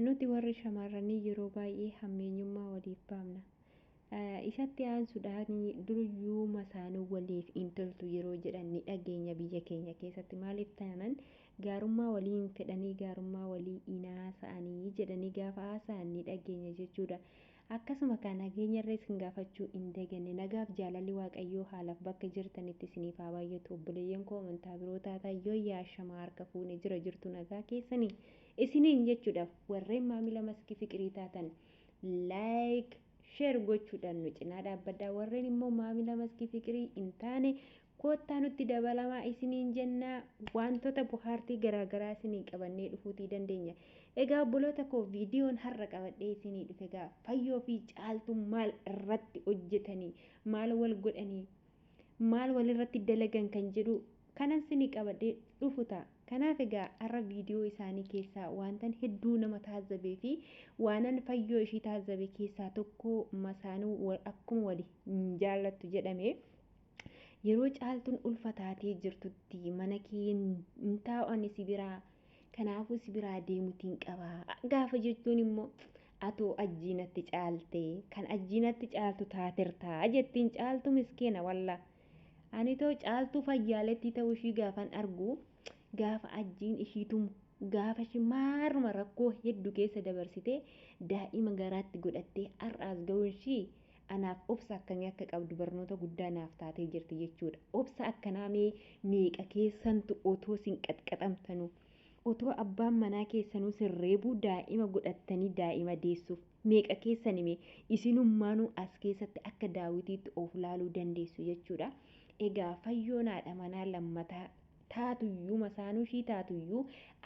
Nuti warri shamarranii yeroo baay'ee hammeenyummaa waliif baafna. Isatti aansuudhaan duruyyuu masaanuu waliif hin toltu yeroo jedhan ni dhageenya biyya keenya keessatti. Maaliif taanaan gaarummaa walii hin fedhanii gaarummaa walii hin haasa'anii jedhanii gaafa haasa'an ni dhageenya jechuudha. Akkasuma kan nageenya irra isin gaafachuu hin daganne nagaaf jaalalli Waaqayyoo haalaaf bakka jirtanitti isiniif haa baay'atu. Obboleeyyan koo amantaa biroo taataan yoo yaashamaa harka fuune jira jirtu nagaa keessanii isiniin jechuudhaaf warreen maamila Maskii Fiqirii taatan like share gochuudhaan nu cinaa dhaabbadhaa. Warreen immoo maamila Maskii Fiqirii hin taane koottaa nutti dabalamaa isiniin jennaa. Wantoota bohaartii garaagaraa isinii qabannee dhufuutii dandeenya. Egaa obboloota koo viidiyoon har'a qabadhee isinii dhufe egaa Fayyoo fi Caaltuun maal irratti hojjetanii, maal wal godhanii, maal walirratti dalagan kan jedhu kanan isinii qabadhee dhufu ta'a. Kanaaf egaa har'a viidiyoo isaanii keessaa wantan hedduu nama taazzabee fi waanan Fayyoo ishii taazzabe keessaa tokko masaanuu akkuma wali hin jaallattu jedhame. Yeroo Caaltuun ulfa taatee jirtutti mana kee hin taa'u ani si biraa, kanaafuu si biraa deemuutiin qaba gaafa jechuun immoo atoo ajjiinatti caalte kan ajjiinatti caaltu taatertaa jettiin. Caaltu miskiina walla. Ani too Caaltuu fayyaaletti ta'uu ishii gaafan argu, gaafa ajjiin ishii tumu, gaafa ishii maaruma rakkoo hedduu keessa dabarsitee daa'ima garaatti godhattee har'aas ga'uun ishii anaaf obsa akkamii akka qabdu barnoota guddaa naaf taatee jirti jechuudha. Obsa akkanaa mee meeqa keessantu otoo sin qaxqaxamtanu, otoo abbaan manaa keessanuu sin reebuu daa'ima godhattanii daa'ima deessuuf meeqa keessan hime isinummaanuu as keessatti akka daawwitiitti of laaluu dandeessu jechuudha. Egaa Fayyoon haadha manaa lammataa taatuyyuu, masaanuu ishii taatuyyuu,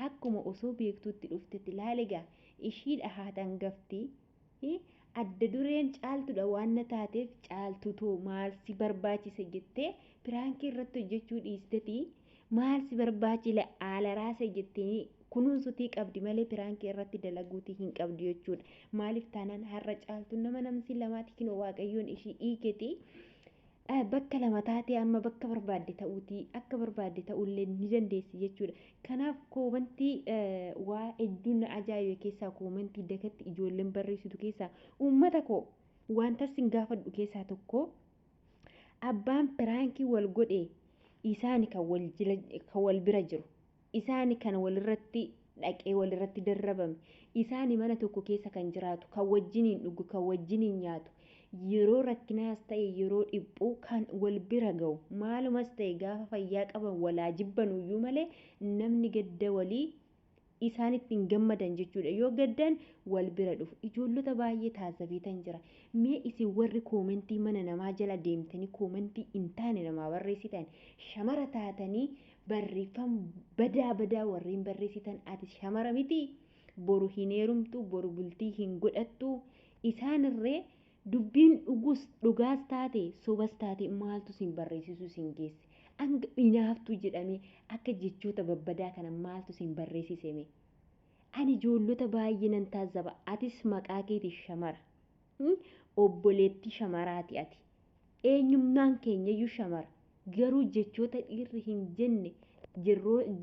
akkuma osoo beektuutti dhuftetti laal egaa ishiidha haadha hangafti. Adda dureen Caaltudha waan na taateef Caaltutoo maal si barbaachise jettee piraankii irratti hojjechuu dhiisteti, maal si barbaachile haala raase jettee kunuunsutii qabdi malee piraankii irratti dalaguutii hin qabdu jechuudha. Maaliif taanaan har'a Caaltuun nama namsi lamaati kinoo Waaqayyoon ishii hiiketi. Bakka lama taatee amma bakka barbaadde ta'uutii akka barbaadde ta'ullee ni dandeessi jechuudha. Kanaaf koomantii waa hedduu na ajaa'ibe keessaa, koomantii dakatti ijoolleen barreessitu keessaa, uummata koo wanta sin gaafadhu keessaa tokko, abbaan piraankii wal godhe isaani kan wal bira jiru, isaani kan walirratti dhaqee walirratti darrabame, isaani mana tokko keessa kan jiraatu, kan wajjiniin dhugu, kan wajjiniin nyaatu, yeroo rakkinaas ta'e yeroo dhiphuu kan wal bira ga'u, maalumas ta'e gaafa fayyaa qaban walaa jibbanuyyuu malee namni gadda walii isaan ittiin gammadan jechuudha. Yoo gaddan wal bira dhufu. Ijoollota baay'ee taazzabeetan jira. Mee isin warri koomentii mana namaa jala deemtanii koomentii hin taane namaa barreessitan, shamara taatanii barreeffama badaa badaa warreen barreessitan, ati shamara miti, boru hin heerumtu, boru bultii hin godhattu. Isaanirree dubbiin dhugus dhugaas taate sobas taate maaltu sin barreessisuu sin geesse? Hanga hinaaftuu jedhamee akka jechoota babbadaa kana maaltu sin barreessise mee? Ani ijoollota baay'ee nan taazzaba. Atis maqaa keeti shamara. Obboleettii shamaraati ati. Eenyummaan keenyayyuu shamara. Garuu jechoota dhiirri hin jenne,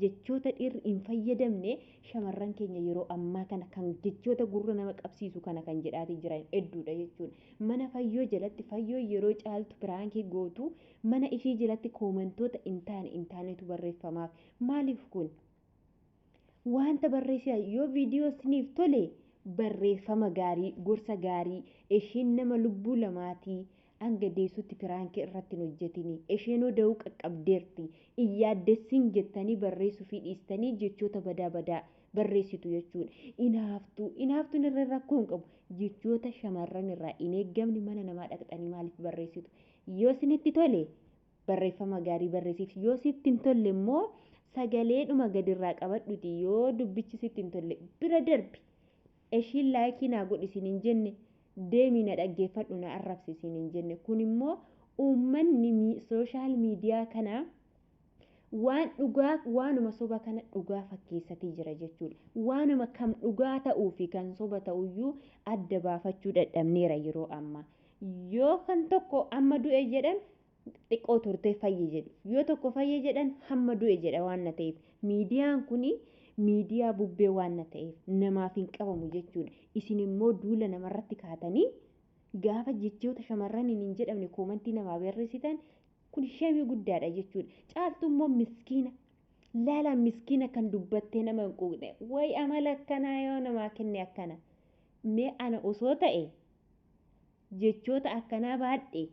jechoota dhiirri hin fayyadamne shamarran keenya yeroo ammaa kana kan jechoota gurra nama qabsiisu kana kan jedhaatii jiran hedduudha jechuudha. Mana Fayyoo jalatti Fayyoo yeroo Caaltu piraankii gootu mana ishii jalatti koomentoota hin taane hin taanetu barreeffamaaf. Maaliif kun? Wanta barreessitan yoo viidiyoo isiniif tole barreeffama gaarii, gorsa gaarii, ishiin nama lubbuu lamaatii hanga deessutti piraankii irratti hin hojjetini. Isheenoo da'uu qaqqabdeerti. Hin yaaddessin jettanii barreessuu fi dhiistanii jechoota badaa badaa barreessitu jechuudha. Inaaftuu inaaftuun irra rakkoo hin qabu. Jechoota shamarran irraa hin eeggamne mana namaa dhaqxanii maaliif barreessitu? Yoo isinitti tole barreeffama gaarii barreessiif, yoo sitti hin tolle immoo sagaleedhuma gadirraa qabadhuti, yoo dubbichi sitti hin tolle bira darbi. Ishiin laayikii naa godhi isin hin jenne, deemii na dhaggeeffadhu na arrabsi isin hin jenne. Kun immoo uummanni sooshaal miidiyaa kana waan dhugaa waanuma soba kana dhugaa fakkeessatii jira jechuudha. Waanuma kam dhugaa ta'uu fi kan soba ta'uyyuu adda baafachuu dadhabneera yeroo ammaa. Yoo kan tokko amma du'e jedhan xiqqoo turtee fayye jedhu. Yoo tokko fayye jedhan hamma du'e jedha waan na ta'eef. Miidiyaan kuni Miidiyaa bubbee waan na ta'eef namaaf hin qabamu jechuudha. Isin immoo duula namarratti kaatanii gaafa jechoota shamarraniin hin jedhamne koomantii namaa barreessitan kun shamii guddaadha jechuudha. Caaltuu immoo miskiina. Laalaa miskiina kan dubbattee nama hin quuqne. Wayi amala akkanaa yoo namaa kenne akkana. Mee ana osoo ta'e jechoota akkanaa baadhe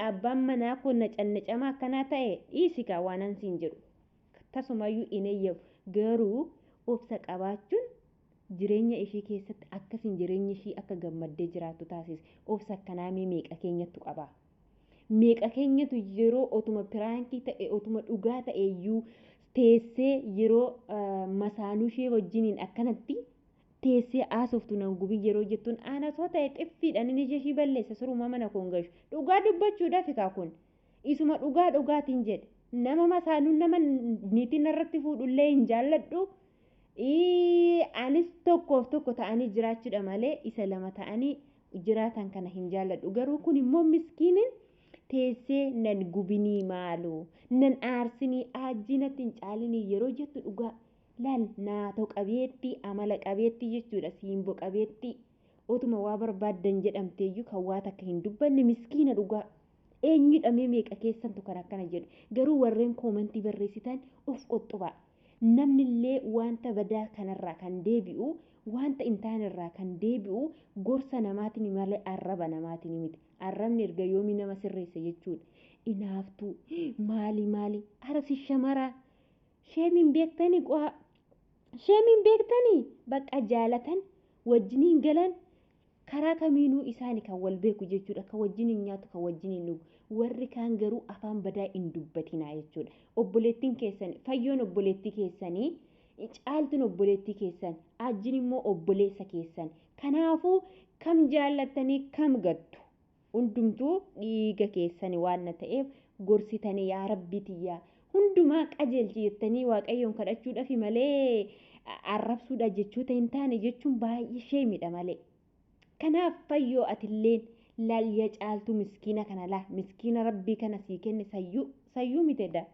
abbaan manaa kun na cannacama akkanaa ta'e dhiisikaa waan an siin jedhu. Tasumayyuu hin eeyyamu. Garuu obsa qabaachuun jireenya ishii keessatti akkasiin jireenya ishii akka gammaddee jiraattu taasisa. Obsa akkanaa mee meeqa keenyattu qaba? Meeqa keenyatu yeroo otuma piraankii ta'e otuma dhugaa ta'e iyyuu teessee yeroo masaanuu ishee wajjiniin akkanatti teessee haasoftu nan gubii yeroo jettuun ana osoo ta'e xiffiidhaan inni ishee balleessa suruma mana koon gashu. Dhugaa dubbachuudhaaf kaa kun isuma dhugaa dhugaatiin jedhe. Nama masaanuu nama niitiin irratti fuudhullee hin jaalladhu. Anis tokkoof tokko ta'anii jiraachuudha malee isa lama ta'anii jiraatan kana hin jaalladhu. Garuu kun immoo miskiiniin teessee nan gubinii maaloo nan aarsinii aajjii natti hin caalinii yeroo jettu dhugaa laal naatoo qabeettii amala qabeettii jechuudha simboo qabeettii otuma waa barbaaddan jedhamteeyyuu kan waa takka hin dubbanne miskiina dhugaa. Eenyudha mee meeqa keessantu kan akkana jedhu garuu warreen koomantii barreessitan of qoxxubaa. Namnillee wanta badaa kanarraa kan deebi'u wanta hin taanerraa kan deebi'u gorsa namaatiin malee arraba namaatiin miti. Arrabni erga yoomii nama sirreessa jechuudha. Inaaftuu maali maali arsi shamaraa sheemiin beektanii qo'a sheemiin beektanii bakka jaalatan wajjiniin galan karaa kamiinuu isaani kan wal beeku jechuudha. Kan wajjiniin nyaatu kan wajjiniin dhugu. Warri kaan garuu afaan badaa hin dubbatinaa jechuudha. Obboleettiin keessan fayyoon obboleettii keessanii caaltuun obboleettii keessan ajjin immoo obboleessa keessan. Kanaafuu kam jaallattanii kam gattu hundumtuu dhiiga keessanii waan na ta'eef gorsitanii yaa rabbii tiyyaa hundumaa qajeelchi jettanii waaqayyoon kadhachuudhaaf malee arrabsuudha jechoota hin taane jechuun baay'ee sheemidha malee. Kanaaf fayyoo atilleen laal yaa caaltuu miskiina kana laa miskiina rabbii kana sii kenne sayyuu sayyuu mitedha.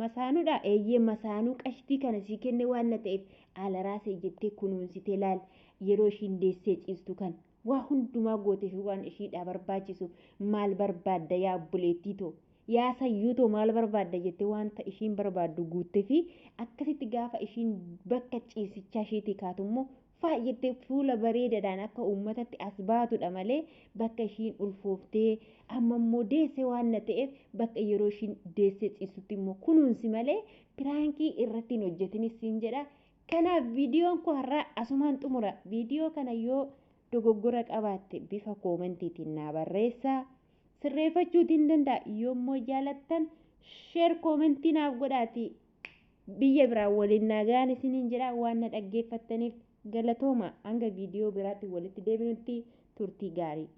Masaanuudha eeyyee masaanuu qashtii kana sii kenne waan na ta'eef alaraasee jettee kunuunsitee laal yeroo ishiin deessee ciistu kan waa hundumaa gootee fi waan ishiidhaa barbaachisu maal barbaadda yaa obboleettii too yaa sayyuu too maal barbaadda jettee wanta ishiin barbaaddu guuttee fi akkasitti gaafa ishiin bakka ciisichaa ishiitii kaatu immoo faayyattee fuula bareedaadhaan akka uummatatti as baatudha malee bakka ishiin ulfooftee amma immoo deessee waan na ta'eef bakka yeroo ishiin deessee ciistutti immoo kunuunsi malee piraankii irratti hin hojjetinis siin jedha. Kanaaf viidiyoon koo har'aa asumaan xumura. Viidiyoo kana yoo dogoggora qabaatte bifa koomantiitiin naa barreessaa. Sirreeffachuutiin danda'a. Yommuu jaalattan sheer koomantii naaf godhaati. Biyya biraan waliin nagaan isiniin jedha waan na dhaggeeffattaniif galatooma hanga viidiyoo biraatti walitti deebinutti turtii gaarii.